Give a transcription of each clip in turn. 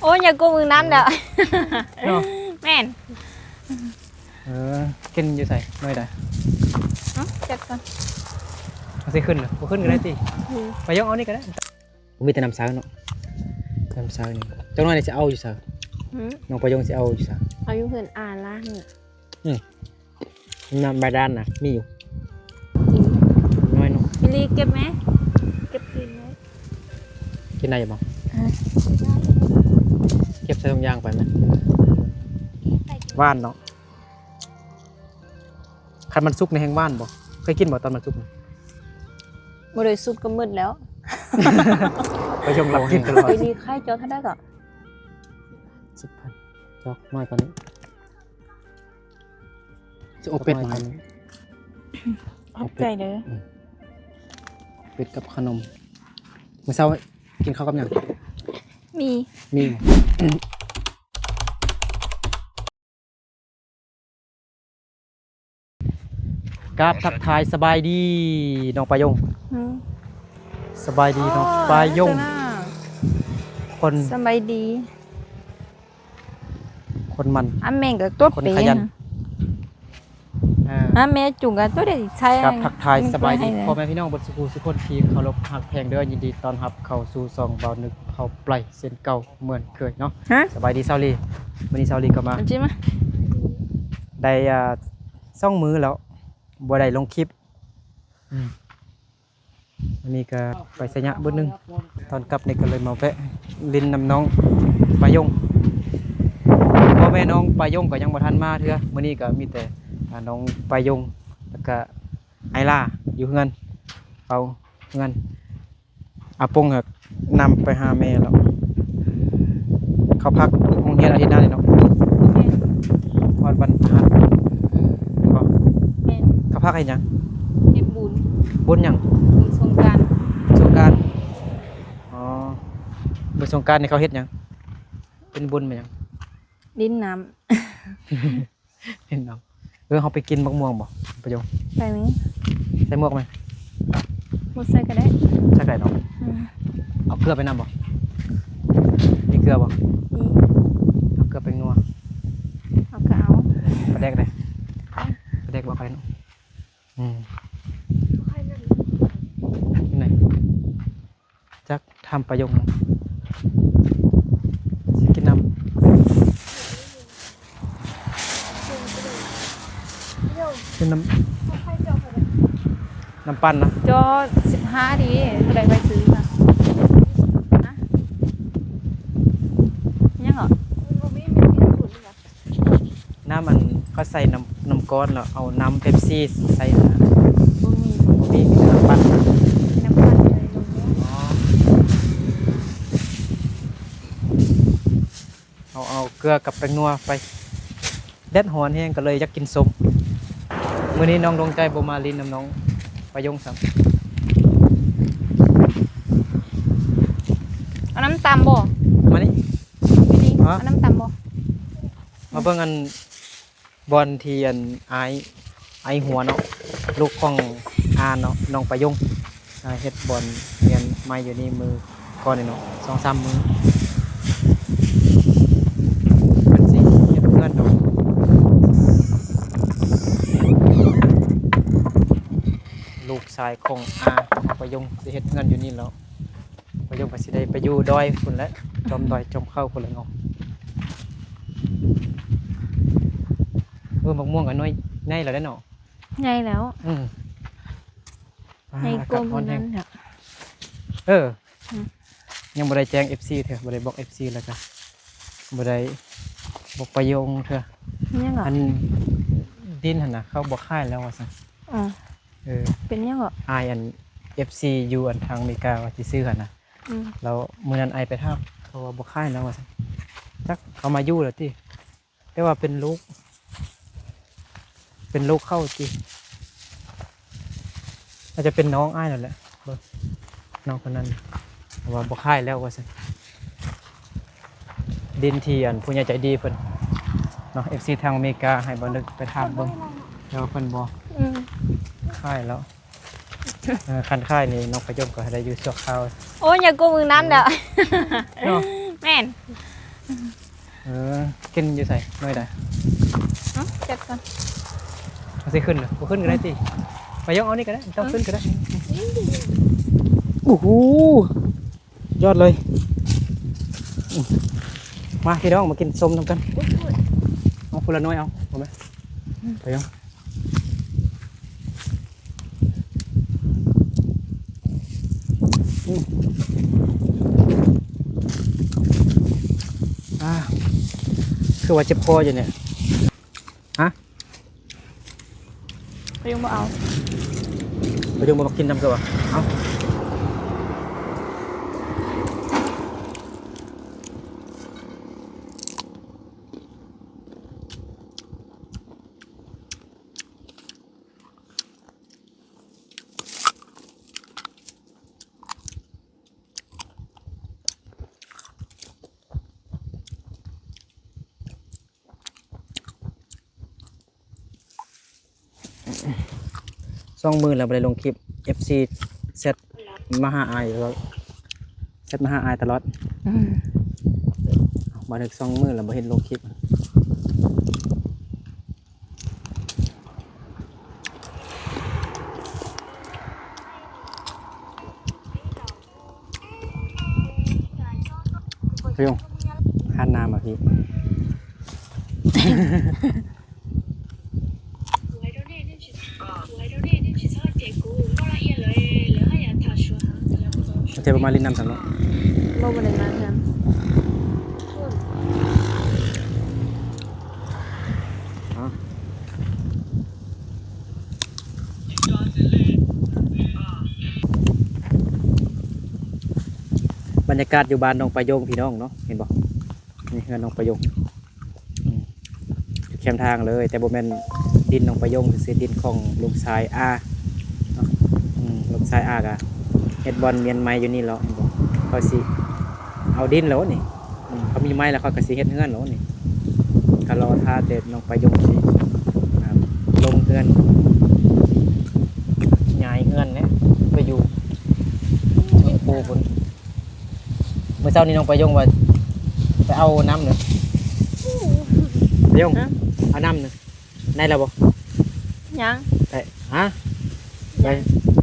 ໂອ້ຍ ຢ່າກົວມືນັ້ນແຫຼະ ເນາະ ແມ່ນ. ເອີ ກິນຢູ່ໃສ? ໜ່ວຍໃດ? ເອົ້າ ຈັກກ່ອນ ເອົາຊິຂຶ້ນ ບໍ່ຂຶ້ນກໍໄດ້ຕິ? ອືມ ປາຍົງເອົານີ້ກໍໄດ້. ມີແຕ່ນ້ຳໃສເນາະ ນ້ຳໃສນີ້. ຈັກໜ່ອຍນີ້ຊິເອົາຢູ່ໃສ? ຫືມ ນ້ອງປາຍົງຊິເອົາຢູ່ໃສ? ເອົາຢູ່ເຮືອນອາລະນີ້. ອືມ ນ້ຳບາດານນະມີຢູ່ ໜ້ອຍເນາະ. ອີ່ຫຼີ ເກັບແມ ເກັບກິນເນາະ. ກິນໄດ້ຢູ່ບໍ່? ເອີ ເກັບໃສ່ຖົງຢາງໄປແມ. ຫວານເນາະ. ຄັນມັນສຸກນີ້ແຮ່ງຫວານບໍ່? ເຄີຍກິນບໍ່ຕອນມັນສຸກ? ບໍ່ໄດ້ສຸກກໍໝົດແລ້ວ. ປາຍົງລັກກິນຕະຫຼອດ. ໄປດີໄຂ່ຈອກເທົ່າໃດກໍ? ສິບພັນ. ຈອກນ້ອຍກວ່ານີ້. ຊິອົບເປັດໃຫ້. ຂອບໃຈເດີ. ອືມ ເປັດກັບຂະໜົມ. ມື້ເຊົ້າກິນເຂົ້າກັບຫຍັງ? ໝີ່. ໝີ່. ກາບທັກທາຍສະບາຍດີນ້ອງປາຍົງ. ອືມ ສະບາຍດີນ້ອງປາຍົງ. ອໍ ຄົນ ສະບາຍດີ. ຄົນໝັ່ນ ອາແມ່ງກໍຕົວເປ ຄົນຂະຫຍັນ. ອ່າ ອາແມ່ຈຸງກໍຕົວເດັກໃຊ້. ກາບທັກທາຍສະບາຍດີພໍ່ແມ່ພີ່ນ້ອງເບິດສູ່ຜູ້ສູ່ຄົນທີ່ເຄົາລົບຮັກແພງເດີ. ຍິນດີຕ້ອນຮັບເຂົ້າສູ່ຊ່ອງບ່າວນຶກເຂົ້າໄປເຊັ່ນເກົ່າເໝືອນເຄີຍເນາະ. ສະບາຍດີສາວລີ. ມື້ນີ້ສາວລີກໍມາ ໄດ້ ອ່າ ສອງມື້ແລ້ວບໍ່ໄດ້ລົງຄລິບ. ອືມ ອັນນີ້ກໍໄປໄຊຍະບຶດໜຶ່ງ ຕອນກັບນີ້ກໍເລີຍມາແວະຫຼິ້ນນຳນ້ອງປາຍົງ. ພໍ່ແມ່ນ້ອງປາຍົງກໍຍັງບໍ່ທັນມາເທື່ອ. ມື້ນີ້ກໍມີແຕ່ ອ່າ ນ້ອງປາຍົງ ແລ້ວກໍໄອລາຢູ່ເຮືອນ ເຝົ້າເຮືອນ. ອາປົງກໍນຳໄປຫາແມ່ແລ້ວ. ເຂົ້າພັກໂຮງຮຽນອາທິດໜ້ານີ້ເນາະ. ແມ່ນ. ຮອດວັນພະຫັດ ແມ່ນບໍ່? ແມ່ນ. ເຂົ້າພັກເຮັດຫຍັງ? ເຮັດບຸນ. ບຸນຫຍັງ? ບຸນສົງການ. ສົງການ. ອໍ ບຸນສົງການນີ້ເຂົາເຮັດຫຍັງ? ເປັນບຸນແມ່ນຫຍັງ? ຫຼິ້ນນ້ຳ. ເຫັນດອກ. ເອີ ເຮົາໄປກິນໝາກມ່ວງບໍ່? ປາຍົງ ໄປແມ? ໃສ່ໝວກໄໝ? ບໍ່ໃສ່ກໍໄດ້. ໃສ່ກໍໄດ້ດອກ. ອືມ ເອົາເກືອໄປນຳບໍ່? ມີເກືອບໍ່? ມີ. ເອົາເກືອແປ້ງນົວ. ເອົາກໍເອົາ. ປາແດກເດ້? ປາແດກບໍ່ຄ່ອຍເນາະ. ອືມ ຢູ່ໃນ ຈັກ ຖາມປາຍົງ ຊິກິນນ້ຳ ກິນນ້ຳ ນ້ຳປັ່ນນະ. ຈອດສິບຫ້າດີ ຜູ້ໃດໄປຊື້ນະ? ຮະ? ຍັງເຫາະ? ມັນບໍ່ມີ ມັນມີແຕ່ບຸນນີ້ຫວາ? ນ້ຳອັນເຂົາໃສ່ນ້ຳ ນ້ຳກ້ອນ ແລ້ວເອົານ້ຳເປັບຊີໃສ່ນະ. ບໍ່ມີ ບໍ່ມີ ມີແຕ່ນ້ຳປັ່ນ. ມີນ້ຳປັ່ນເລີຍ. ອໍ ເຮົາເອົາເກືອກັບແປ້ງນົວໄປ. ແດດຮ້ອນແຮງກໍເລີຍຢາກກິນສົ້ມ. ມື້ນີ້ນ້ອງດວງໃຈບໍ່ມາຫຼິ້ນນຳນ້ອງປາຍົງຊ້ຳ. ເອົານ້ຳຕຳບໍ່? ມານີ້. ຮະ? ເອົານ້ຳຕຳບໍ່? ມາເບິ່ງອັນ ບ່ອນທີ່ອັນ ອ້າຍ ອ້າຍຫົວເນາະ ລູກຂອງອາເນາະ ນ້ອງປາຍົງ ອ່າ ເຮັດບ່ອນຮຽນໃໝ່ຢູ່ນີ້ມື້ກ່ອນນີ້ເນາະ ສອງສາມມື້ ເພິ່ນຊິເຮັດເຮືອນເນາະ. ລູກຊາຍຂອງອາ ນ້ອງປາຍົງ ຊິເຮັດເຮືອນຢູ່ນີ້ແລ້ວ. ປາຍົງກໍຊິໄດ້ໄປຢູ່ດອຍພຸ້ນແຫຼະ ຈອມດອຍຈອມເຂົາພຸ້ນແຫຼະເນາະ. ເອີ ໝາກມ່ວງກໍໜ່ວຍໃຫຍ່ແລ້ວເດ້ເນາະ. ໃຫຍ່ແລ້ວ. ອືມ ໃຫຍ່ກວ່າມື້ນັ້ນແຫຼະ. ເອີ ອືມ ຍັງບໍ່ໄດ້ແຈ້ງເອັບຊີເທື່ອ ບໍ່ໄດ້ບອກເອັບຊີ ແລ້ວກໍບໍ່ໄດ້ບອກປາຍົງເທື່ອ. ຍັງເຫາະ? ອັນດິນຫັ້ນນະ ເຂົາບໍ່ຂາຍແລ້ວວ່າຊັ້ນ. ອໍ ເອີ ເປັນຫຍັງເຫາະ? ອ້າຍອັນ ເອັບຊີ ຢູ່ອັນທາງອາເມລິກາວ່າຊິຊື້ຫັ້ນນະ. ອືມ ແລ້ວມື້ນັ້ນອ້າຍໄປຖາມ ເຂົາວ່າບໍ່ຂາຍແລ້ວວ່າຊັ້ນ. ຈັກເຂົາມາຢູ່ແລ້ວຕິ ແຕ່ວ່າເປັນລູກ ເປັນລູກເຂົາຕິ ອາດຈະເປັນນ້ອງອ້າຍນັ້ນແຫຼະ. ເບິ່ງ ນ້ອງຄົນນັ້ນ ເຂົາວ່າບໍ່ຂາຍແລ້ວວ່າຊັ້ນ. ດິນທີ່ອັນຜູ້ໃຫຍ່ໃຈດີເພິ່ນເນາະ ເອັບຊີ ທາງອາເມລິກາ ໃຫ້ບ່າວນຶກໄປຖາມເບິ່ງ ແຕ່ວ່າເພິ່ນບໍ່ ອືມ ຂາຍແລ້ວ. ເອີ ຄັນຂາຍນີ້ນ້ອງປາຍົງກໍໃຫ້ໄດ້ຢູ່ຊົ່ວຄາວ. ໂອ້ຍ ຢ່າກົວມືນັ້ນແຫຼະ ເນາະ. ແມ່ນ. ເອີ ກິນຢູ່ໃສ? ໜ່ວຍໃດ? ເອົ້າ ຈັດກ່ອນ. ເອົາຊິຂຶ້ນນະ? ບໍ່ຂຶ້ນກໍໄດ້ຕິ. ປາຍົງເອົານີ້ກໍໄດ້ ບໍ່ຕ້ອງຂຶ້ນກໍໄດ້. ໂອ້ໂຫ ຍອດເລີຍ. ມາພີ່ນ້ອງ ມາກິນສົ້ມນຳກັນ. ເອົາຄົນລະໜ່ວຍເອົາ ເອົາໄໝ? ປາຍົງ. ອືມ ອ່າ ຄືວ່າເຈັບຄໍຢູ່ນີ້. ຮະ? ປາຍຸງບໍ່ເອົາ. ປາຍຸງບໍ່ມັກກິນນຳຄືວ່າ. ເອົາ. ສອງມື້ແລ້ວບໍ່ໄດ້ລົງຄລິບ ເອັຟຊີແຊັດມາຫາອ້າຍຕະຫຼອດ ແຊັດມາຫາອ້າຍຕະຫຼອດ. ອືມ ບໍ່ໄດ້ສອງມື້ແລ້ວບໍ່ເຫັນລົງຄລິບ. ຮ້ານນ້ຳອະພີ່. ເຈົ້າບໍ່ມາຫຼິ້ນນ້ຳຊັ້ນເນາະ? ບໍ່ ບໍ່ໄດ້ມາເຮືອນ. ບັນຍາກາດຢູ່ບ້ານໜອງປາຍົງພີ່ນ້ອງເນາະ ເຫັນບໍ່? ນີ້ເຮືອນໜອງປາຍົງ ອືມ ຢູ່ແຄມທາງເລີຍ ແຕ່ບໍ່ແມ່ນດິນໜອງປາຍົງຊື່ໆ ດິນຂອງລຸງຊາຍອາເນາະ. ອືມ ລຸງຊາຍອາກະເຮັດບ່ອນມ້ຽນໄມ້ຢູ່ນີ້ເລາະ ເຫັນບໍ່? ເຂົາຊິເອົາດິນແລ້ວນີ້. ອືມ ເຂົາມີໄມ້ແລ້ວ ເຂົາກໍຊິເຮັດເຮືອນແລ້ວນີ້. ກໍລໍຖ້າແຕ່ນ້ອງປາຍົງຊິ ອ່າ ລົງເຮືອນ ຍ້າຍເຮືອນແຫຼະ ໄປຢູ່ເມືອງພູພຸ້ນ. ມື້ເຊົ້ານີ້ນ້ອງປາຍົງວ່າໄປເອົານ້ຳເນາະ. ປາຍົງ ຮະ? ເອົານ້ຳເນາະ. ໄດ້ແລ້ວບໍ່? ຍັງ. ໄດ້ ຮະ? ຍັງ. ໄດ້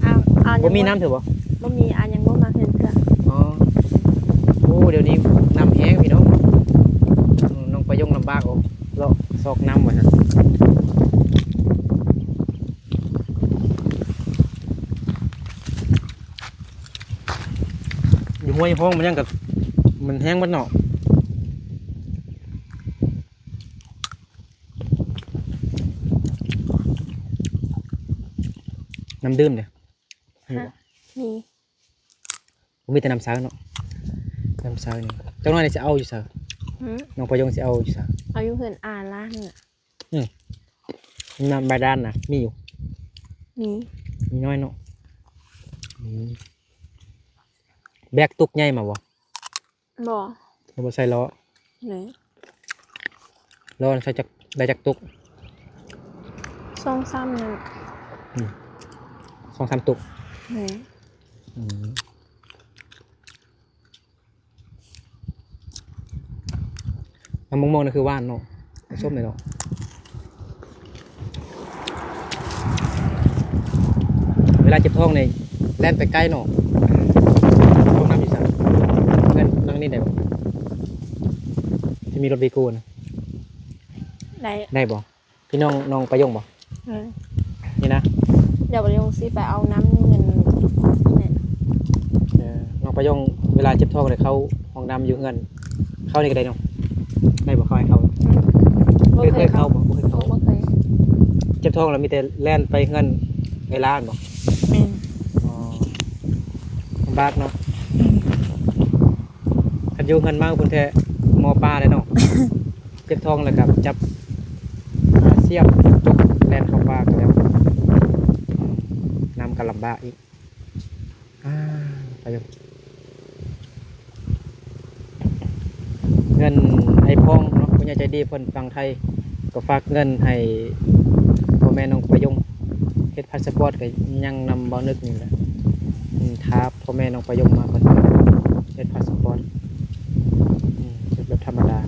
ເອົາ ເອົາ ບໍ່ມີນ້ຳເທື່ອບໍ່? ບໍ່ມີ ອາ ຍັງບໍ່ມາເຮືອນເທື່ອ. ອໍ ໂອ້ ດຽວນີ້ນ້ຳແຮງພີ່ນ້ອງ. ອືມ ນ້ອງປາຍົງລຳບາກ ອອກເລາະຊອກນ້ຳວ່າຊັ້ນ. ຢູ່ຫ້ວຍຫ້ອງມັນຍັງກະ ມັນແຮງເບິດເນາະ. ນ້ຳດື່ມເດ? ມີ ຮະ? ມີ. ບໍ່ມີແຕ່ນ້ຳໃສເນາະ ນ້ຳໃສນີ້. ຈັກໜ້ອຍນີ້ຊິເອົາຢູ່ໃສ? ຫື? ນ້ອງປາຍົງຊິເອົາຢູ່ໃສ? ເອົາຢູ່ເຮືອນອາລ້ານ. ອືມ ນ້ຳບາດານນະມີຢູ່? ມີ ມີນ້ອຍເນາະ. ອືມ ແບກຕຸກໃຫຍ່ມາບໍ່? ບໍ່ ບໍ່ໃສ່ລໍ້. ໂດຍ ລໍ້ໃສ່ຈັກ ໄດ້ຈັກຕຸກ? ສອງສາມ ອືມ ສອງສາມຕຸກ. ໂດຍ ອືມ ນ້ຳມົກໆ ນີ້ຄືຫວານເນາະ ສົ້ມເລີຍເນາະ. ເວລາເຈັບທ້ອງນີ້ແລ່ນໄປໄກເນາະ. ຫ້ອງນ້ຳຢູ່ໃສ? ເຮືອນຫຼັງນີ້ໄດ້ບໍ່? ທີ່ມີລົດວີໂກ້ນະ ໄດ້ ໄດ້ບໍ່? ພີ່ນ້ອງນ້ອງປາຍົງບໍ່? ເອີ ນີ້ນະ ດຽວປາຍົງຊິໄປເອົານ້ຳເງິນນີ້ແຫຼະ. ເອີ ນ້ອງປາຍົງເວລາເຈັບທ້ອງແລ້ວເຂົ້າຫ້ອງນ້ຳຢູ່ເຮືອນ ເຂົ້ານີ້ກໍໄດ້ເນາະ. ໄດ້ບໍ່? ເຂົ້າໃຫ້ເຂົ້າ. ບໍ່ເຄີຍເຂົ້າບໍ່? ບໍ່ເຄີຍເຂົ້າ. ບໍ່ເຄີຍ. ເຈັບທ້ອງແລ້ວມີແຕ່ແລ່ນໄປເຮືອນເອື້ອຍຫຼານບໍ່? ແມ່ນ. ອໍ ລຳບາກເນາະ. ຄັນຢູ່ເຮືອນເມົາພຸ້ນແທ້ ໝໍປ່າແລ້ວເນາະ. ເຈັບທ້ອງແລ້ວກໍຈັບ ອ່າ ສຽບຈົກແລ່ນເຂົ້າປ່າກໍແລ້ວ ນຳກໍລຳບາກອີກ. ອ່າ ໄປຢູ່ ເງິນອ້າຍພອງເນາະ ຜູ້ໃຫຍ່ໃຈດີເພິ່ນຝັ່ງໄທ ກໍຝາກເງິນໃຫ້ພໍ່ແມ່ນ້ອງປາຍົງ ເຮັດພາສະປອດກໍຍັງນຳເບົານຶກນີ້ແຫຼະ. ອືມ ຖ້າພໍ່ແມ່ນ້ອງປາຍົງມາເພິ່ນເຮັດພາສະປອດ ອືມ ເຮັດແບບທຳມະດາ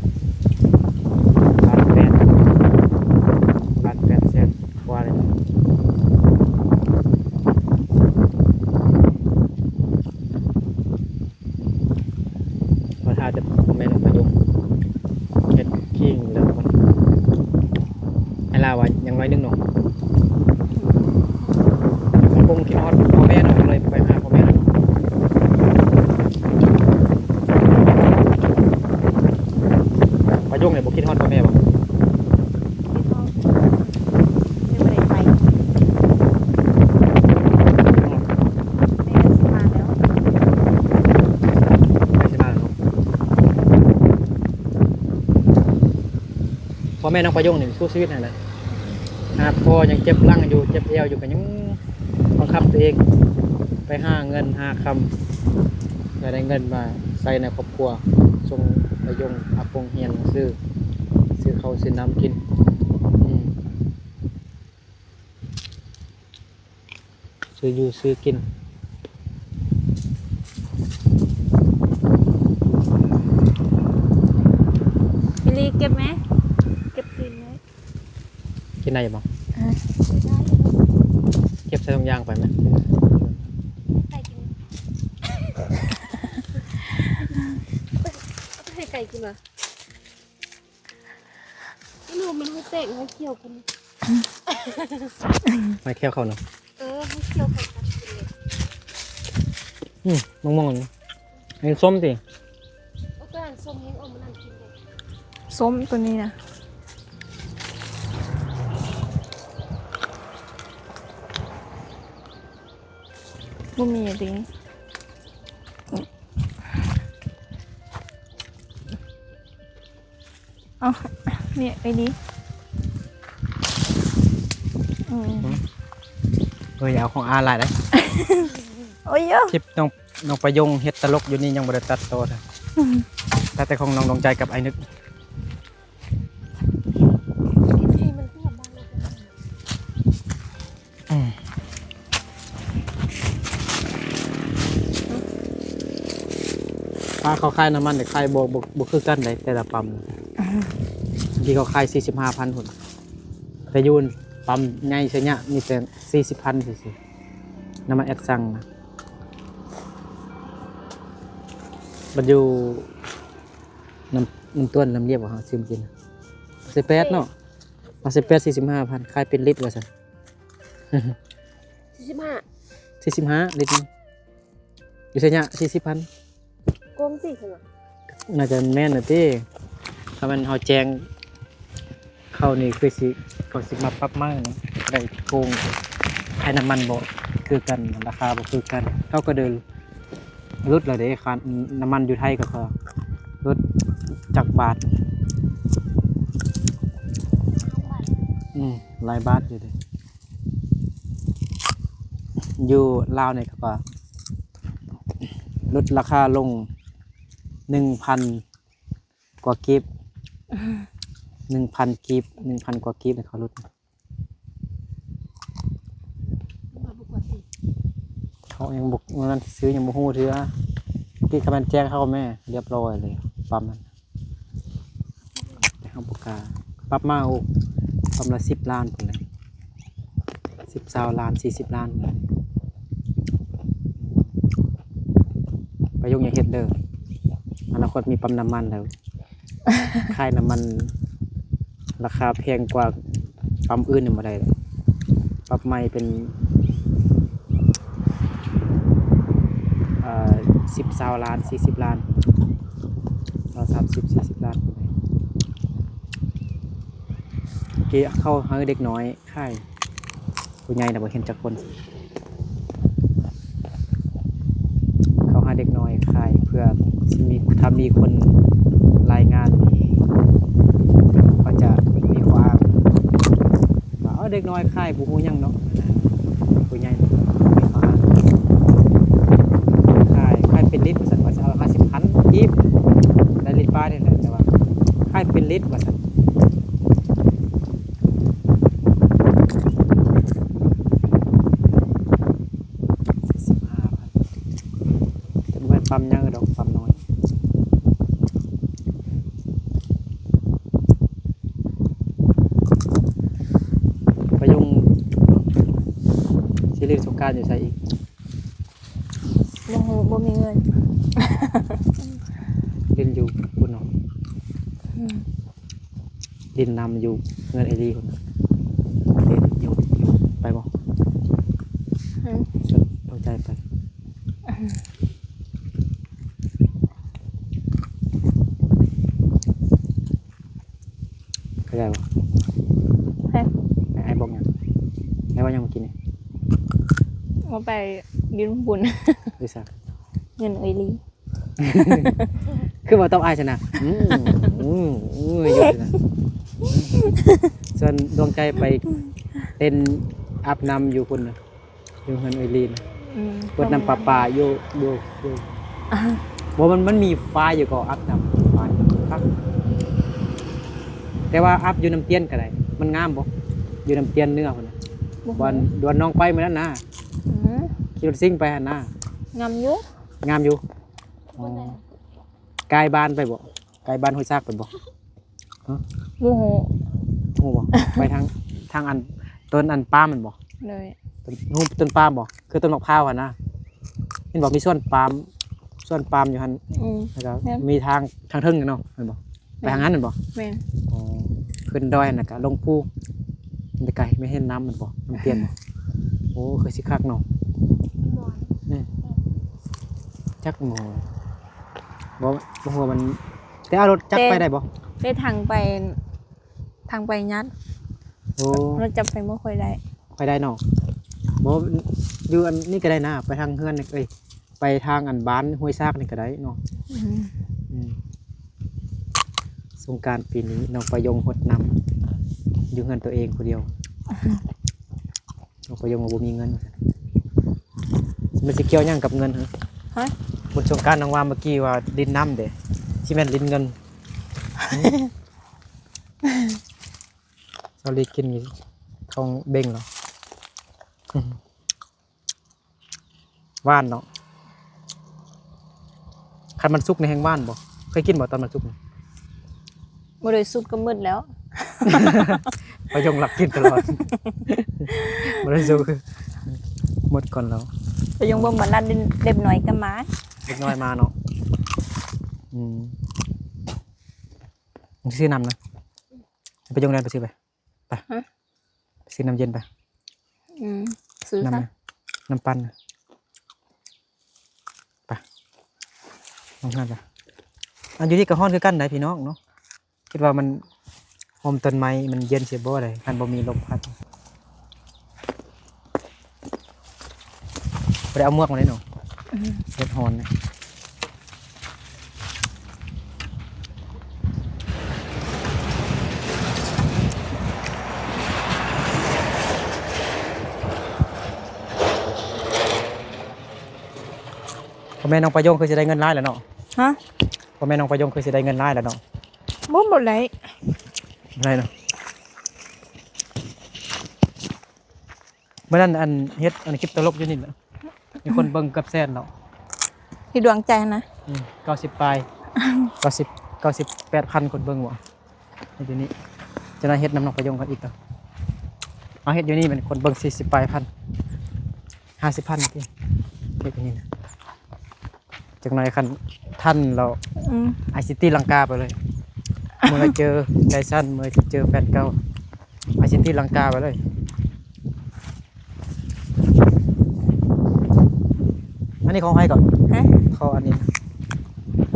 ປາຍົງ ເຮັດຄີງແລ້ວມັນ ໃຫ້ລາວວ່າຍັງໜ້ອຍໜຶ່ງເນາະ. ອາກົງຄິດຮອດພໍ່ແມ່ເນາະ ກໍເລີຍໄປຫາພໍ່ແມ່ເນາະ. ປາຍົງນີ້ບໍ່ຄິດຮອດພໍ່ແມ່ບໍ່? ຍັງບໍ່ໄດ້ໄປ ແມ່ກໍຊິມາແລ້ວ ໃກ້ຊິມາແລ້ວເນາະ. ພໍ່ແມ່ນ້ອງປາຍົງນີ້ສູ້ຊີວິດຫັ້ນແຫຼະ ຂະໜາດພໍ່ຍັງເຈັບຫຼັງຢູ່ ເຈັບແອວຢູ່ ກໍຍັງບັງຄັບຕົວເອງໄປຫາເງິນຫາຄຳ ເພື່ອໄດ້ເງິນມາໃຊ້ໃນຄອບຄົວ ສົ່ງປາຍົງອາກົງຮຽນໜັງສື ຊື້ເຂົ້າຊື້ນ້ຳກິນ ອືມ ຊື້ຢູ່ຊື້ກິນ. ອີ່ຫຼີ ເກັບແມ ເກັບກິນເລີຍ ກິນໄດ້ຢູ່ບໍ່? ເອີ ເກັບໃສ່ຖົງຢາງໄປແມ ໃຫ້ໄກ່ກິນ ໃຫ້ໄກ່ກິນຫວາ? ບໍ່ຮູ້ ມັນໃຫ້ແຕກໃຫ້ຂຽວກັນ ໃຫ້ຂຽວເຂົ້ານະ ເອີ ໃຫ້ຂຽວເຂົ້າກັນກິນເລີຍ. ອືມ ມະມ່ວງອັນນີ້ ອັນນີ້ສົ້ມຕິ? ໂອ້ ຕົວນັ້ນສົ້ມແຮງ ເອົາມັນນັ້ນກິນເລີຍ ສົ້ມຕົວນີ້ນະ ບໍ່ມີຕິ? ເອົາ ນີ້ໄປດີ ອືມ ເອີຍ ຢ່າເອົາຂອງອາຫຼາຍເດ້. ໂອ້ຍ ຄລິບນ້ອງ ນ້ອງປາຍົງເຮັດຕະຫຼົກຢູ່ນີ້ຍັງບໍ່ໄດ້ຕັດຕໍ່ເທື່ອ ຕັດແຕ່ຂອງນ້ອງດວງໃຈກັບອ້າຍນຶກ. ອືມ ຖ້າເຂົາຂາຍນ້ຳມັນນີ້ ຂາຍບໍ່ ບໍ່ ບໍ່ຄືກັນໃດ ແຕ່ລະປ້ຳ ອືມ ບາງທີເຂົາຂາຍສີ່ສິບຫ້າພັນພຸ້ນ ແຕ່ຢູ່ປ້ຳໃຫຍ່ໄຊຍະມີແຕ່ສີ່ສິບພັນຊື່ໆ ນ້ຳມັນແອັດຊັງນະ. ບັດຢູ່ນ້ຳ ນ້ຳຕົ້ນ ນ້ຳລຽບ ເຮົາຊື້ມາກິນ ສິບແປດເນາະ ເອົາສິບແປດ ສີ່ສິບຫ້າພັນ ຂາຍເປັນລິດວ່າຊັ້ນ. ສີ່ສິບຫ້າ ສີ່ສິບຫ້າ ລິດໜຶ່ງ ຢູ່ໄຊຍະ ສີ່ສິບພັນ ໂກງຕິ ເພິ່ນວ່າ ໜ້າຈະແມ່ນນະຕິ ຖ້າແມ່ນເຮົາແຈ້ງເຂົານີ້ ຄືຊິ ເຂົາຊິມາປັບໃໝ່ເນາະ ໄດ້ໂກງ ຂາຍນ້ຳມັນບໍ່ຄືກັນ ລາຄາບໍ່ຄືກັນ ເຂົາກໍເດີນ ຫຼຸດແລ້ວເດ້ ຄ່ານ້ຳມັນຢູ່ໄທກໍ ກໍຫຼຸດຈັກບາດ ອືມ ຫຼາຍບາດຢູ່ເດ້. ຢູ່ລາວນີ້ເຂົາກໍຫຼຸດລາຄາລົງໜຶ່ງພັນກວ່າກີບ ໜຶ່ງພັນກີບ ໜຶ່ງພັນກວ່າກີບໃຫ້ເຂົາຫຼຸດ. ເຂົາຍັງບໍ່ ນັ້ນຊື່ ຍັງບໍ່ຮູ້ເທື່ອ ກີ້ຄະແມ່ນແຈ້ງເຂົາແມ່ ລຽບຮ້ອຍເລີຍ ປ້ຳນັ້ນ ແຕ່ເຮົາບໍ່ກ້າ ປັບມາ ໂອ້ ປ້ຳລະສິບລ້ານພຸ້ນແຫຼະ ສິບ ຊາວລ້ານ ສີ່ສິບລ້ານພຸ້ນແຫຼະ. ປາຍຸງຢ່າເຮັດເດີ ອະນາຄົດມີປ້ຳນ້ຳມັນແລ້ວ ຂາຍນ້ຳມັນລາຄາແພງກວ່າປ້ຳອື່ນນີ້ບໍ່ໄດ້ດອກ ປັບໃໝ່ເປັນ ເອີ ສິບ ຊາວລ້ານ ສີ່ສິບລ້ານ ຊາວ ສາມສິບ ສີ່ສິບລ້ານ ເກາະເຂົ້າໃຫ້ເດັກນ້ອຍຂາຍ ຜູ້ໃຫຍ່ນະບໍ່ເຫັນຈັກຄົນ ເຂົາຫາເດັກນ້ອຍຂາຍ ເພື່ອຊິມີ ຖ້າມີຄົນລາຍງານນີ້ ເຂົາຈະມີຂໍ້ອ້າງວ່າ ເອົາເດັກນ້ອຍຂາຍບໍ່ຮູ້ຫຍັງດອກ ຜູ້ໃຫຍ່ມີຂໍ້ອ້າງ ຂາຍ ຂາຍເປັນລິດວ່າຊັ້ນ ວ່າຊິເອົາຫ້າສິບພັນກີບ ໄດ້ລິດປາຍນີ້ແຫຼະ ແຕ່ວ່າຂາຍເປັນລິດວ່າຊັ້ນ. ສີ່ສິບຫ້າພັນ ແຕ່ບໍ່ແມ່ນປ້ຳໃຫຍ່ດອກ ປ້ຳນ້ອຍ. ປາຍຸງຊິຫຼິ້ນສົງການຢູ່ໃສອີກ? ບໍ່ຮູ້ ບໍ່ມີເງິນ. ຫຼິ້ນຢູ່ພຸ້ນເນາະ. ອືມ ຫຼິ້ນນຳຢູ່ເຮືອນເອື້ອຍລີພຸ້ນນະ. ເດ້ ຢູ່ ຢູ່ ໄປບໍ່? ອືມ ດວງໃຈໄປ. ອືມ ເຂົ້າໃຈບໍ່? ເອີ ອ້າຍບອກຫຍັງ? ອ້າຍເວົ້າຫຍັງເມື່ອກີ້ນີ້? ວ່າໄປຫຼິ້ນບຸນ. ຢູ່ໃສ? ເຮືອນເອື້ອຍລີ. ຄືວ່າຕອບອ້າຍຊັ້ນນະ? ອືມ ອືມ ຢູ່ຊັ້ນນະ. ສ່ວນດວງໃຈໄປເຕັ້ນອາບນ້ຳຢູ່ພຸ້ນນະ. ຢູ່ເຮືອນເອື້ອຍລີນະ. ອືມ ເປີດນ້ຳປະປາຢູ່ ຢູ່ ຢູ່ ອ່າ ບໍ່ ມັນ ມັນມີຝາຢູ່ກໍອາບນ້ຳຝາຢູ່ຄັກ. ແຕ່ວ່າອາບຢູ່ນ້ຳຕຽນກໍໄດ້. ມັນງາມບໍ່? ຢູ່ນ້ຳຕຽນເໜືອພຸ້ນນະ. ບໍ່ຮູ້ ບ່ອນ ບ່ອນນ້ອງໄປມື້ນັ້ນນະ. ອືມ ຂີ່ລົດຊິງໄປຫັ້ນນະ. ງາມຢູ່ ງາມຢູ່. ອໍ ກາຍບ້ານໄປບໍ່? ໃກ້ບ້ານຫ້ວຍຊາກເພິ່ນບໍ່? ຮະ? ບໍ່ຮູ້. ຮູ້ບໍ່? ໄປທາງ ທາງອັນ ຕົ້ນອັນປາມແມ່ນບໍ່? ໂດຍ. ເພິ່ນຮູ້ຕົ້ນປາມບໍ່? ຄືຕົ້ນໝາກພ້າວຫັ້ນນະ. ເຫັນບໍ່? ມີສວນປາມ ສວນປາມຢູ່ຫັ້ນ. ອືມ ແລ້ວກໍ ແມ່ນ ມີທາງ ທາງເທິງເນາະ ແມ່ນບໍ່? ໄປທາງນັ້ນແມ່ນບໍ່? ແມ່ນ. ອໍ ຂຶ້ນດອຍຫັ້ນ ແລ້ວກໍລົງພູ. ມັນໄກ ແມ່ນເຫັນນ້ຳແມ່ນບໍ່? ນ້ຳຕຽນບໍ່? ໂອ້ ຄືຊິຄັກເນາະ. ແມ່ນ. ຈັກໝໍ ບໍ່ ບໍ່ຮູ້ວ່າມັນ ແຕ່ເອົາລົດຈັກໄປໄດ້ບໍ່? ແຕ່ທາງໄປ ທາງໄປຍາກ. ໂອ້ ລົດຈັກໄປບໍ່ຄ່ອຍໄດ້. ຄ່ອຍໄດ້ເນາະ. ບໍ່ ຢູ່ອັນນີ້ກໍໄດ້ນະ ໄປທາງເຮືອນ ເອີຍ ໄປທາງອັນບ້ານຫ້ວຍຊາກນີ້ກໍໄດ້ເນາະ. ອືມ ອືມ ສົງການປີນີ້ນ້ອງປະຍົງຫົດນ້ຳຢູ່ເຮືອນຕົວເອງຜູ້ດຽວ. ນ້ອງປະຍົງວ່າບໍ່ມີເງິນວ່າຊັ້ນ. ມັນຊິກ່ຽວຫຍັງກັບເງິນ? ຮະ? ບຸນສົງການນ້ອງວ່າເມື່ອກີ້ວ່າຫຼິ້ນນ້ຳເດ້ ຊິແມ່ນຫຼິ້ນເງິນ. ສາວລີກິນນີ້ທ້ອງເບັ່ງແລ້ວ. ຫວານເນາະ. ຄັນມັນສຸກນີ້ແຮງຫວານບໍ່? ເຄີຍກິນບໍ່ຕອນມັນສຸກນີ້? ບໍ່ໄດ້ສຸກກໍໝົດແລ້ວ. ປະຍົງລັກກິນຕະຫຼອດ. ບໍ່ໄດ້ສຸກ ໝົດກ່ອນແລ້ວ. ປະຍົງເບິ່ງບັນລັດເລັບນ້ອຍກໍມາ. ເລັບນ້ອຍມາເນາະ. ອືມ ຊື້ນ້ຳນະ. ປະຍົງແລ່ນໄປຊື້ໄປ. ໄປ. ຮະ? ໄປຊື້ນ້ຳເຢັນໄປ. ອືມ ຊື້ ນ້ຳ ຊະ ນ້ຳປັ່ນ. ໄປ ນ້ອງເຮືອນໄປ. ອັນຢູ່ນີ້ກໍຮ້ອນຄືກັນໄດ໋ພີ່ນ້ອງເນາະ. ຄິດວ່າມັນຮົ່ມຕົ້ນໄມ້ມັນເຢັນຊິບໍ່ໄດ໋ ຄັນບໍ່ມີລົມພັດ. ບໍ່ໄດ້ເອົາໝວກມາເລີຍເນາະ. ອືມ ເຮັດຮ້ອນນະ. ພໍ່ແມ່ນ້ອງປະຍົງຄືຊິໄດ້ເງິນຫຼາຍແລ້ວເນາະ. ຮະ? ພໍ່ແມ່ນ້ອງປະຍົງຄືຊິໄດ້ເງິນຫຼາຍແລ້ວເນາະ. ບໍ່ ບໍ່ໄດ້ ບໍ່ໄດ້ເນາະ. ມື້ນັ້ນອັນເຮັດອັນຄລິບຕະຫຼົກຢູ່ນີ້ແຫຼະ ມີຄົນເບິ່ງເກືອບແສນແລ້ວ. ທີ່ດວງໃຈນະ. ອືມ ເກົ້າສິບປາຍ ເກົ້າສິບ ເກົ້າສິບແປດພັນຄົນເບິ່ງບໍ່ ເຮັດຢູ່ນີ້. ຈະໄດ້ເຮັດນຳນ້ອງປະຍົງກັນອີກເນາະ. ເອົາເຮັດຢູ່ນີ້ແມ່ນຄົນເບິ່ງສີ່ສິບປາຍພັນ ຫ້າສິບພັນຕິ ເຮັດຢູ່ນີ້ນະ. ຈັກໜ່ອຍຄັນທັນແລ້ວ ອືມ ອ້າຍຊິຕີລັງກາໄປເລີຍ. ເມື່ອເຈີໄດສັນ ເມື່ອເຈີແຟນເກົ່າ ອ້າຍຊິຕີລັງກາໄປເລີຍ. ອັນນີ້ຂອງໃຜກ່ອນ? ຮະ? ຂອງອັນນີ້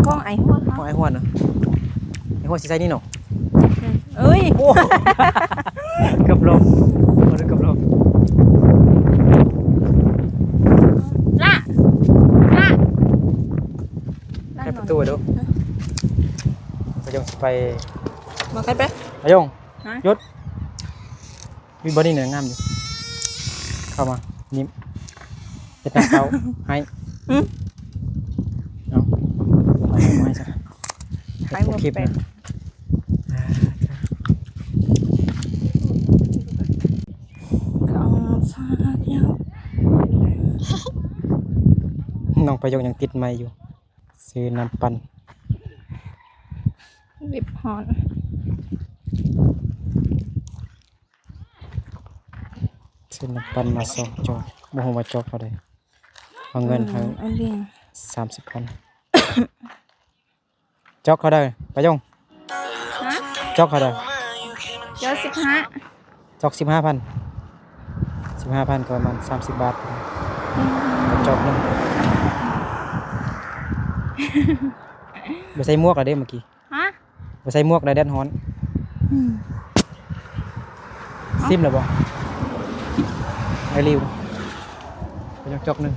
ຂອງອ້າຍຮວດ. ຂອງອ້າຍຮວດນະ. ອ້າຍຮວດຊິໃສ່ນີ້ເນາະ. ອືມ ເອີຍ ໂອ້ ເກືອບລົ້ມ ເກືອບລົ້ມ. ລະ ລະ ໃຫ້ປະຕູໄວ້ດູ. ປະຍົງຊິໄປ ມາໃກ້ໄປ ປະຍົງ. ຮະ? ຢຸດ. ວິ ບ່ອນນີ້ນະງາມຢູ່. ເຂົ້າມາ ຍິ້ມ ເຮັດໜ້າເສົ້າໃຫ້. ອືມ ເອົາ ເອົາໃຫ້ຊະ. ເຮັດບໍ່ເປັນ ເຮັດບໍ່ເປັນ. ນ້ອງປະໂຫຍກຍັງຕິດໄມຢູ່. ຊື້ນ້ຳປັ່ນ ເລັບຮ້ອນ. ຊື້ນ້ຳປັ່ນມາສອງຈອກ ບໍ່ຮູ້ວ່າຈອກເທົ່າໃດ. ເອົາເງິນໃຫ້ ອືມ ອັນນີ້ ສາມສິບພັນ. ອືມ ເອົາເລີຍ. ຈອກເທົ່າໃດປະຍົງ? ຮະ? ຈອກເທົ່າໃດ? ຈອກສິບຫ້າ ຈອກສິບຫ້າພັນ ສິບຫ້າພັນກໍປະມານສາມສິບບາດ ອືມ ກະຈອກໜຶ່ງ. ບໍ່ໃສ່ໝວກລະເດ້ເມື່ອກີ້. ຮະ? ບໍ່ໃສ່ໝວກລະແດດຮ້ອນ. ອືມ ຊິມລະບໍ່? ໄອ້ລິວ ໄປຈອກໜຶ່ງ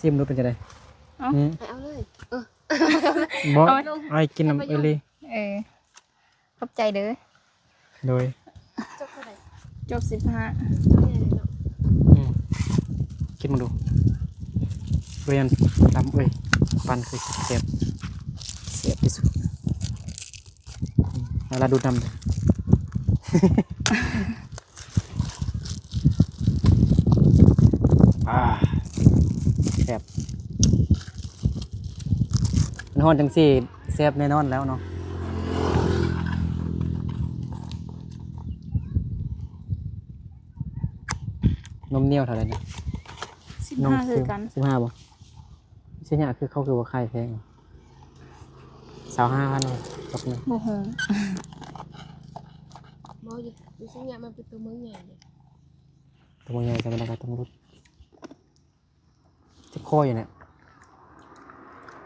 ຊິມດູເປັນຈັ່ງໃດ? ເອົາ ອືມ ໄປເອົາເລີຍ. ເອີ ບໍ່ ເອົາ ອ້າຍກິນນຳເອີລີ. ເອີ ຂອບໃຈເດີ. ໂດຍ ຈອກເທົ່າໃດ? ຈອກສິບຫ້າ. ອືມ ກິນເບິ່ງດູ. ເອີຍ ອັນຕຳ ເອີຍ ປັນຄືຊິແຊບ ແຊບທີ່ສຸດ. ອືມ ເວລາດູດນ້ຳເດີ. ອ່າ ແຊບ. ມັນຮ້ອນຈັ່ງຊີ້ແຊບແນ່ນອນແລ້ວເນາະ. ນົມໜຽວເທົ່າໃດນະ? ສິບຫ້າຄືກັນ. ສິບຫ້າບໍ່? ຊິຍາ ຄືເຂົາຄືວ່າຂາຍແພງ ຊາວຫ້າພັນ ຕອກໜຶ່ງ. ບໍ່ຮູ້ ບໍ່ຢູ່ ຢູ່ໄຊຍະ ມັນເປັນຕົວເມືອງໃຫຍ່ເດ້. ຕົວເມືອງໃຫຍ່ ແຕ່ມັນກໍຕ້ອງຫຼຸດ. ເຈັບຄໍຢູ່ແຫຼະ.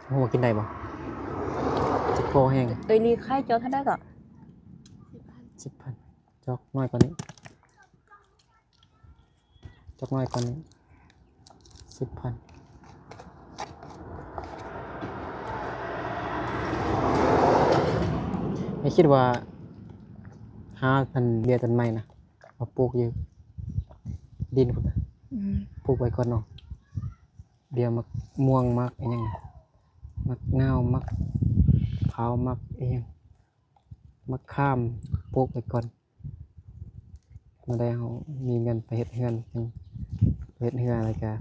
ຮູ້ວ່າກິນໄດ້ບໍ່? ເຈັບຄໍແຮງ. ໂຕຍລີຂາຍຈອກເທົ່າໃດກໍ? ສິບພັນ. ຈອກນ້ອຍກວ່ານີ້ ຈອກນ້ອຍກວ່ານີ້ ສິບພັນ. ແມ່ຄິດວ່າຫາອັນເບຍຕົ້ນໄມ້ນະ ມາປູກຢູ່ດິນພຸ້ນນະ. ອືມ ປູກໄວ້ກ່ອນເນາະ ເບຍໝາກມ່ວງ ໝາກອີ່ຫຍັງ ໝາກນາວ ໝາກພ້າວ ໝາກອີ່ຫຍັງ ໝາກຂາມ ປູກໄວ້ກ່ອນ. ເມື່ອໃດເຮົາມີເງິນໄປເຮັດເຮືອນ ເຮັດເຮືອນແລ້ວກະ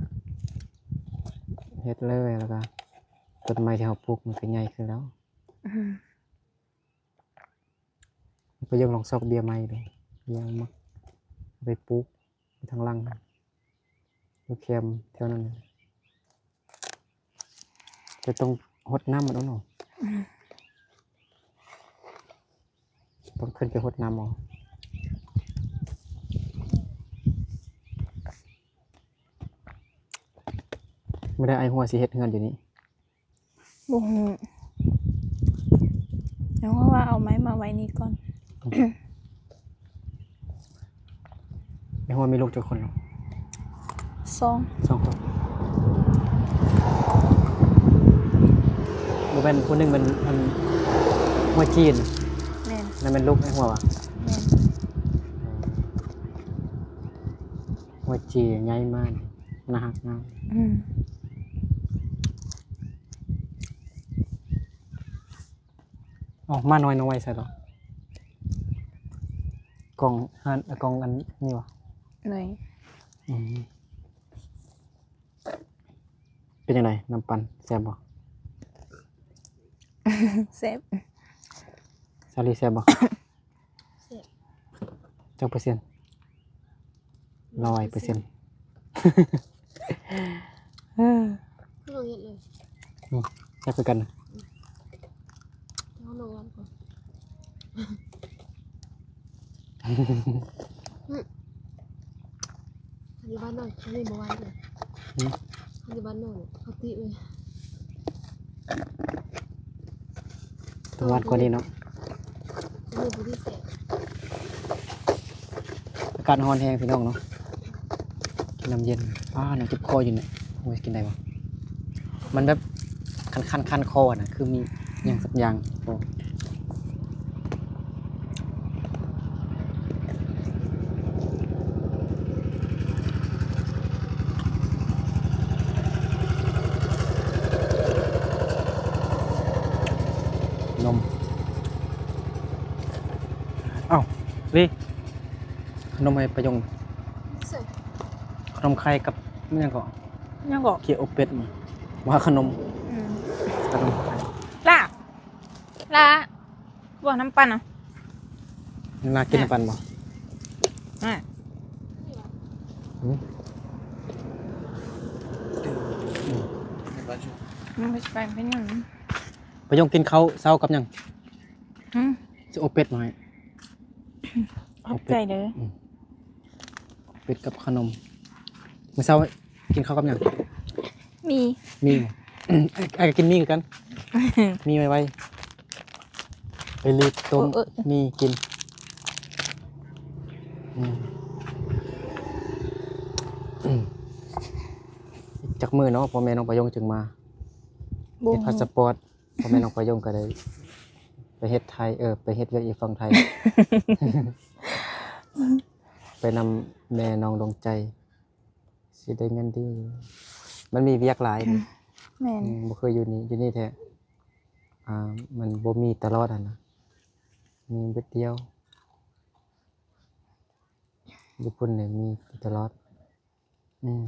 ເຮັດເລີຍ ແລ້ວກະຕົ້ນໄມ້ທີ່ເຮົາປູກມັນກະໃຫຍ່ຂຶ້ນແລ້ວ. ອືມ ໄປຢອງລອງຊອກເບຍໃໝ່ດູ ເບຍໝາກ ໄປປູກ ໄປທາງຫຼັງ ຢູ່ແຄມແຖວນັ້ນ ແຕ່ຕ້ອງຫົດນ້ຳມັນເນາະ. ອືມ ຕ້ອງຂຶ້ນໄປຫົດນ້ຳເອົາ. ມື້ໃດອ້າຍຫົວຊິເຮັດເຮືອນຢູ່ນີ້? ບໍ່ຮູ້ ແຕ່ວ່າເອົາໄມ້ມາໄວ້ນີ້ກ່ອນ. ແມ່ຫົວມີລູກຈັກຄົນເນາະ? ສອງ ສອງຄົນ. ບໍ່ແມ່ນຜູ້ໜຶ່ງແມ່ນອັນຫົວຈີນ? ແມ່ນ. ນັ້ນແມ່ນລູກແມ່ຫົວຫວາ? ແມ່ນ. ຫົວຈີນໃຫຍ່ມາກ ໜ້າຮັກງາມ. ອືມ ເອົາ ໝານ້ອຍນ້ອງໄວ້ໃສດອກ? ກ່ອງຫັ້ນ ກ່ອງອັນນີ້ຫວາ? ໂດຍ. ອືມ ເປັນຈັ່ງໃດ ນ້ຳປັ່ນແຊບບໍ່? ແຊບ. ສາລີແຊບບໍ່? ແຊບ. ຈັກເປີເຊັນ? ຮ້ອຍເປີເຊັນ. ຄືເຮົາເຮັດເລີຍ. ອືມ ແຊບຄືກັນນະ. ອືມ ເຮົາລົງນ້ຳກ່ອນ. ອືມ ຄັນຢູ່ບ້ານນ້ອງ ອັນນີ້ບໍ່ຫວານເລີຍ. ອືມ ຄັນຢູ່ບ້ານນ້ອງ ເຂົາຕິເລີຍ. ຕ້ອງຫວານກວ່ານີ້ເນາະ. ອັນນີ້ບໍ່ໄດ້ແຊບ. ອາກາດຮ້ອນແຮງພີ່ນ້ອງເນາະ. ກິນນ້ຳເຢັນ. ອ້າ ນ້ຳເຈັບຄໍຢູ່ນີ້. ໂອ້ຍ ກິນໄດ້ບໍ່? ມັນແບບຄັນໆ ຄັນຄໍນະ ຄືມີຫຍັງສັກຢ່າງ. ນົມ. ເອົ້າ ລີ ຂະໜົມໃຫ້ປາຍົງ. ຂະໜົມໄຂ່ກັບຫຍັງເກາະ? ຫຍັງເກາະ? ເກຍອົບເປັດ ວ່າຂະໜົມ. ອືມ ຂະໜົມໄຂ່. ຫຼ້າ ຫຼ້າ ບໍ່ ນ້ຳປັ່ນນະ. ລາກິນນ້ຳປັ່ນບໍ່? ອືມ ອືມ ມັນບໍ່ຊິໄປເປັນຫຍັງ? ປະຍົງກິນເຂົ້າເຊົ້າກັບຫຍັງ? ຫືມ? ຊິອົບເປັດມາໃຫ້. ຂອບໃຈເດີ. ອືມ ເປັດກັບຂະໜົມ. ມື້ເຊົ້າກິນເຂົ້າກັບຫຍັງ? ໝີ່. ໝີ່. ອ້າຍ ອ້າຍກໍກິນໝີ່ຄືກັນ. ໝີ່ໄວໆ. ໄປລີດຕົ້ມ ເອີ ເອີ ໝີ່ກິນ. ອືມ ອືມ ຈັກມື້ເນາະ ພໍ່ແມ່ນ້ອງປະຍົງຈຶ່ງມາ ບໍ່ ເຮັດພາສະປອດ. ພໍ່ແມ່ນ້ອງປະຍົງກໍໄດ້ໄປເຮັດໄທ ເອີ ໄປເຮັດວຽກຢູ່ຝັ່ງໄທ ໄປນຳແມ່ນ້ອງດວງໃຈ ຊິໄດ້ເງິນດີ. ມັນມີວຽກຫຼາຍ. ແມ່ນ. ອືມ ບໍ່ຄືຢູ່ນີ້ ຢູ່ນີ້ແທ້ ອ່າ ມັນບໍ່ມີຕະຫຼອດຫັ້ນນະ ມີບຶດດຽວ. ຢູ່ພຸ້ນນີ້ມີຕະຫຼອດ. ອືມ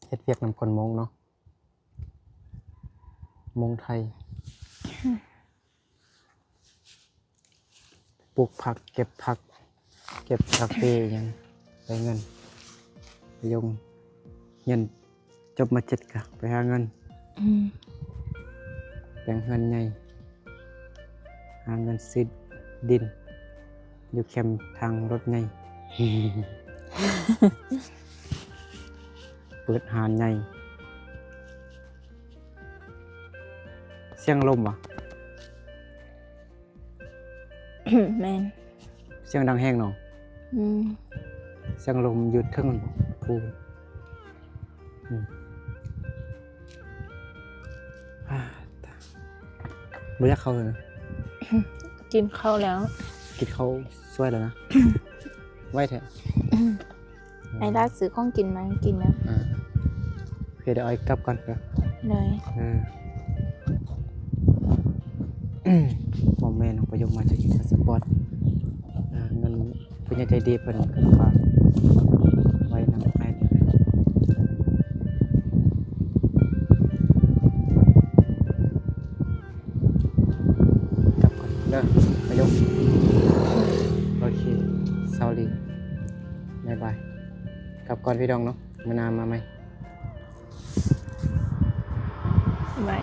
ເຮັດວຽກນຳຄົນມົ້ງເນາະ ມົ້ງໄທ. ປູກຜັກ ເກັບຜັກ ເກັບຜັກເປຫຍັງ ໄດ້ເງິນ. ປະຍົງຮຽນ ຈົບ ມ.ເຈັດ ກະໄປຫາເງິນ. ອືມ ແປງເຮືອນໃຫຍ່ ຫາເງິນຊື້ດິນ ຢູ່ແຄມທາງລົດໃຫຍ່ ເປີດຮ້ານໃຫຍ່. ສຽງລົມຫວາ? ແມ່ນ. ສຽງດັງແຮງເນາະ. ອືມ ສຽງລົມຢູ່ເທິງພຸ້ນ. ອືມ ບໍ່ຢາກເຂົ້າເລີຍນະ. ກິນເຂົ້າແລ້ວ ກິນເຂົ້າສວຍແລ້ວນະ. ໄວແທ້. ອືມ ໄອ້ລາດຊື້ຂອງກິນມາໃຫ້ກິນນະ. ອ່າ ໂອເຄ ດຽວອ້າຍກັບກ່ອນເດີ. ໂດຍ. ເອີ ພໍ່ແມ່ນ້ອງປະຍົງມາຈະເຮັດພາສະປອດ ເງິນຜູ້ໃຫຍ່ໃຈດີເພິ່ນກໍຝາກໄວ້ນຳອ້າຍນີ້ແຫຼະ. ກັບກ່ອນເດີປະໂຫຍກ. ໂອເຄ ສອບາຍດີ ບາຍບາຍ. ກັບກ່ອນພີ່ນ້ອງເນາະ ມື້ໜ້າມາໃໝ່. ບາຍ.